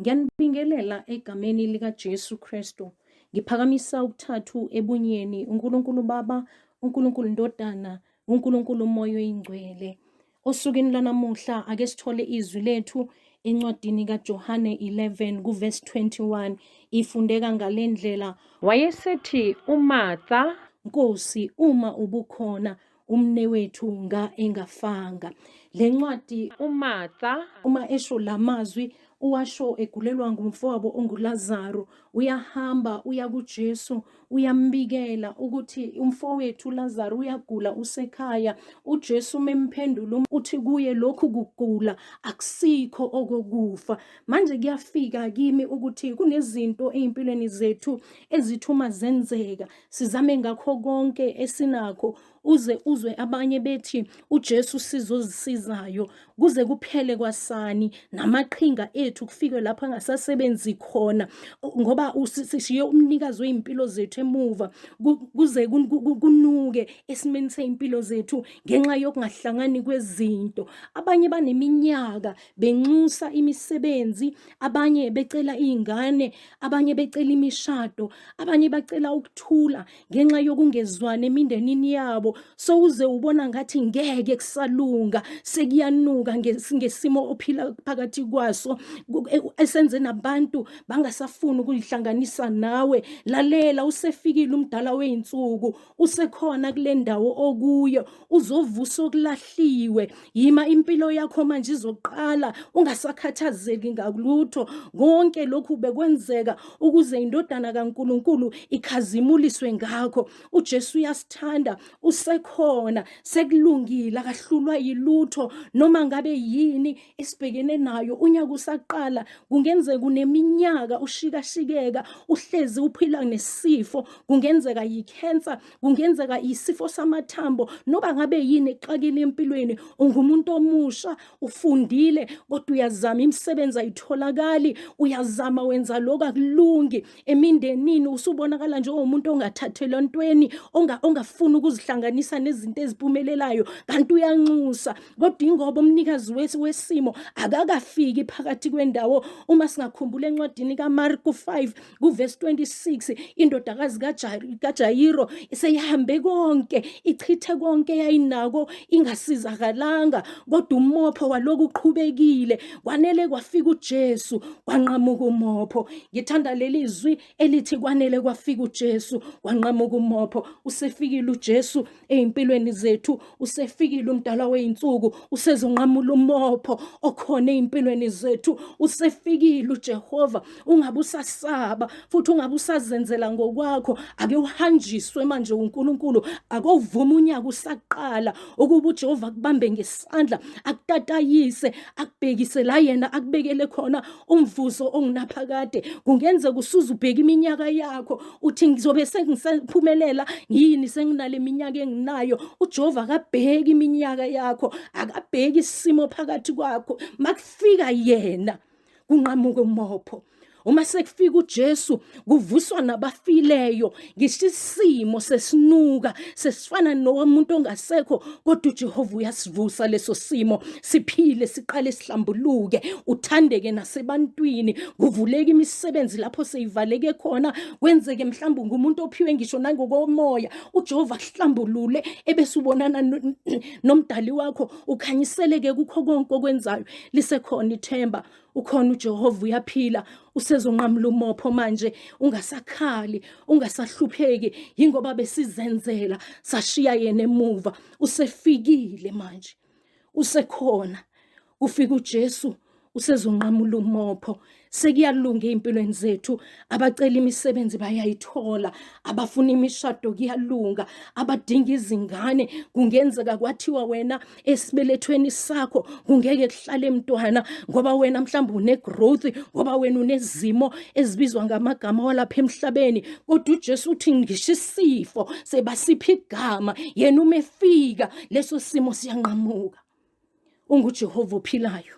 Ngiyanibingelela egameni likaJesu Kristu. Ngiphakamisa ubuthathu ebunyeni, uNkulunkulu Baba, uNkulunkulu Ndodana, uNkulunkulu Moya Oyingcwele. Osukwini lwanamuhla ake sithole izwi lethu encwadini kaJohane 11 kuverse 21 ifundeka ngale ndlela. Wayesethi uMartha. Nkosi, uma ubukhona umnewethu nga engafanga. Le ncwadi uMartha uma esho la mazwi uwasho egulelwa ngumfowabo onguLazaru. Uyahamba uya kuJesu uyambikela ukuthi umfowethu uLazaru uyagula usekhaya. UJesu memphendula uthi kuye lokhu kugula akusikho okokufa. Manje kuyafika kimi ukuthi kunezinto ezimpilweni zethu ezithuma zenzeka sizame ngakho konke esinakho uze uzwe abanye bethi uJesu sizozisizayo kuze kuphele kwasani namaqhinga ethu kufike lapho angasasebenzi khona ngoba sishiye umnikazi wezimpilo zethu emuva kuze kunuke esimeni sezimpilo zethu ngenxa yokungahlangani kwezinto. Abanye baneminyaka benxusa imisebenzi, abanye becela izingane, abanye becela imishado, abanye bacela ukuthula ngenxa yokungezwani emindenini yabo. Sowuze ubona ngathi ngeke kusalunga, sekuyanuka ngesimo ophila phakathi kwaso, esenze nabantu bangasafuni ukuyihlanganisa nawe. Lalela, usefikile umdala wey'nsuku, usekhona kule ndawo okuyo, uzovusa okulahliwe. Yima, impilo yakho manje izoqala, ungasakhathazeki ngalutho. Konke lokhu bekwenzeka ukuze indodana kaNkulunkulu ikhazimuliswe ngakho. UJesu uyasithanda, usekhona, sekulungile, akahlulwa yilutho noma ngabe yini esibhekene nayo. Unyaka usaqala, kungenzeka uneminyaka ushikashikeka, uhlezi uphila nesifo, kungenzeka yikhensa, kungenzeka isifo samathambo, noba ngabe yini exakile empilweni. Ungumuntu omusha, ufundile, kodwa uyazama imisebenzi ayitholakali, uyazama wenza lokho akulungi. Emindenini usubonakala njengomuntu ongathathelwa ntweni, ongafuni ukuzihlanganisa nezinto eziphumelelayo, kanti uyanxusa. Kodwa ingoba umnikazi wesimo akakafiki phakathi kwendawo. Uma singakhumbula encwadini kaMarku 5 kuvesi 26, indodakazi kaJayiro seyihambe konke, ichithe konke yayinako, ingasizakalanga, kodwa umopho waloku uqhubekile. Kwanele kwafika uJesu, kwanqamuka umopho. Ngithanda leli zwi elithi kwanele kwafika uJesu, kwanqamuka umopho. Usefikile uJesu ey'mpilweni zethu, usefikile umdala wey'nsuku, usezonqamula umopho okhona ey'mpilweni zethu. Usefikile uJehova, ungabe usasaba futhi ungabe usazenzela ngokwakho. Ake uhanjiswe manje uNkulunkulu, ake uvume unyaka usaqala ukuba uJehova akubambe ngesandla, akutatayise, akubhekise la yena akubekele khona umvuzo ongunaphakade. Kungenzeka usuze ubheke iminyaka yakho uthi ngizobe sengisephumelela yini senginale minyaka enginayo. uJehova akabheki iminyaka yakho, akabheki isimo phakathi kwakho. Makufika yena kunqamuka umopho. Uma sekufika uJesu kuvuswa nabafileyo, ngisho isimo sesinuka sesifana nomuntu ongasekho, kodwa uJehova uyasivusa leso simo, siphile, siqale sihlambuluke, uthandeke nasebantwini, kuvuleke imisebenzi lapho seyivaleke khona, kwenzeke mhlawumbe ngumuntu ophiwe ngisho nangokomoya, uJehova akuhlambulule ebese ubonana nomdali wakho, ukhanyiseleke kukho konke okwenzayo. Lisekhona ithemba, ukhona uJehova, uyaphila, usezonqamula umopho manje, ungasakhali, ungasahlupheki, yingoba besizenzela sashiya yena emuva. Usefikile manje, usekhona. Kufika uJesu usezonqamula umopho, sekuyalunga ey'mpilweni zethu. Abacela imisebenzi bayayithola, abafuna imishado kuyalunga, abadinga izingane kungenzeka kwathiwa wena esibelethweni sakho kungeke kuhlale mntwana, ngoba wena mhlawumbe une-growth, ngoba wena unezimo ezibizwa ngamagama walapha emhlabeni. Kodwa uJesu uthi ngisho isifo sebasipha igama, yena uma efika leso simo siyanqamuka. UnguJehova ophilayo,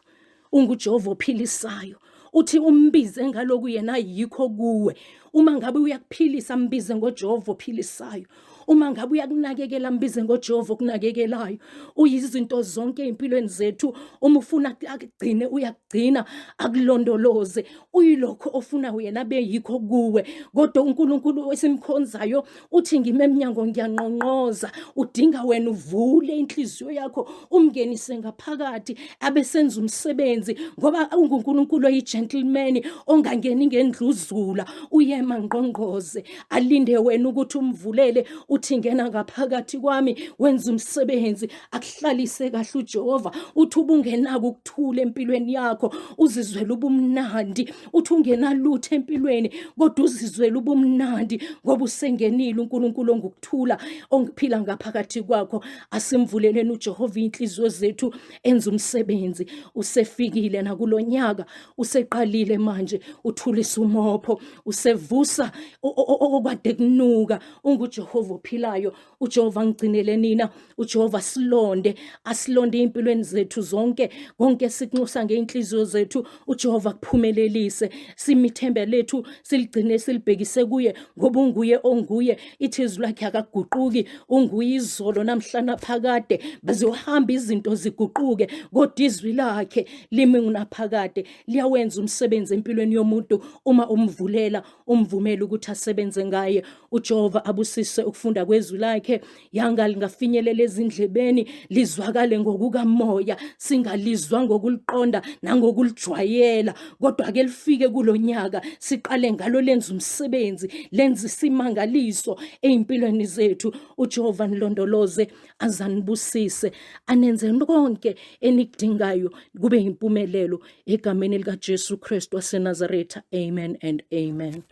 unguJehova ophilisayo. Uthi umbize ngaloku yena yikho kuwe. Uma ngabe uyakuphilisa, mbize ngoJehova ophilisayo. Uma ngabe uyakunakekela, mbize ngoJehova okunakekelayo. Uyizinto zonke ezimpilweni zethu. Uma ufuna akugcine, uyakugcina, akulondoloze. Uyilokho ofuna wena abe yikho kuwe. Kodwa uNkulunkulu esimkhonzayo uthi, ngime emnyango ngiyanqonqoza. Udinga wena uvule inhliziyo yakho, umngenise ngaphakathi, abesenza umsebenzi, ngoba unguNkulunkulu oyi-gentleman ongangeni ngendluzula. Uyema ngqongqoze, alinde wena ukuthi umvulele, uthi ngena ngaphakathi kwami wenza umsebenzi, akuhlalise kahle uJehova. Uthi ubungenako ukuthula empilweni yakho, uzizwele ubumnandi. Uthi ungenalutho empilweni, kodwa uzizwele ubumnandi ngoba usengenile uNkulunkulu ongukuthula ongiphila ngaphakathi kwakho. Asimvuleleni uJehova inhliziyo zethu, enza umsebenzi. Usefikile nakulonyaka, useqalile manje, uthulisa umopho, usevusa okade kunuka. UnguJehova ophilayo. UJehova ngigcinele nina. UJehova silonde, asilonde empilweni zethu zonke. Konke sikunxusa ngeinhliziyo zethu, uJehova kuphumelelise. Simithembe lethu siligcine, silibhekise kuye, ngoba unguye onguye. Ithi izwi lakhe akaguquki, unguye izolo namhla naphakade. Bazohamba izinto ziguquke, kodwa izwi lakhe limi ngunaphakade. Liyawenza umsebenzi empilweni yomuntu uma umvulela, umvumela ukuthi asebenze ngaye. UJehova abusise ukufunda kwezwi lakhe. Yanga lingafinyelela ezindlebeni, lizwakale ngokukamoya, singalizwa ngokuliqonda nangokulijwayela, kodwa ke lifike kulonyaka siqale ngalo, lenza umsebenzi, lenza isimangaliso ezimpilweni zethu. UJehova nilondoloze, azanibusise, anenze konke enikudingayo kube impumelelo, egameni likaJesu Kristu waseNazaretha. Amen and amen.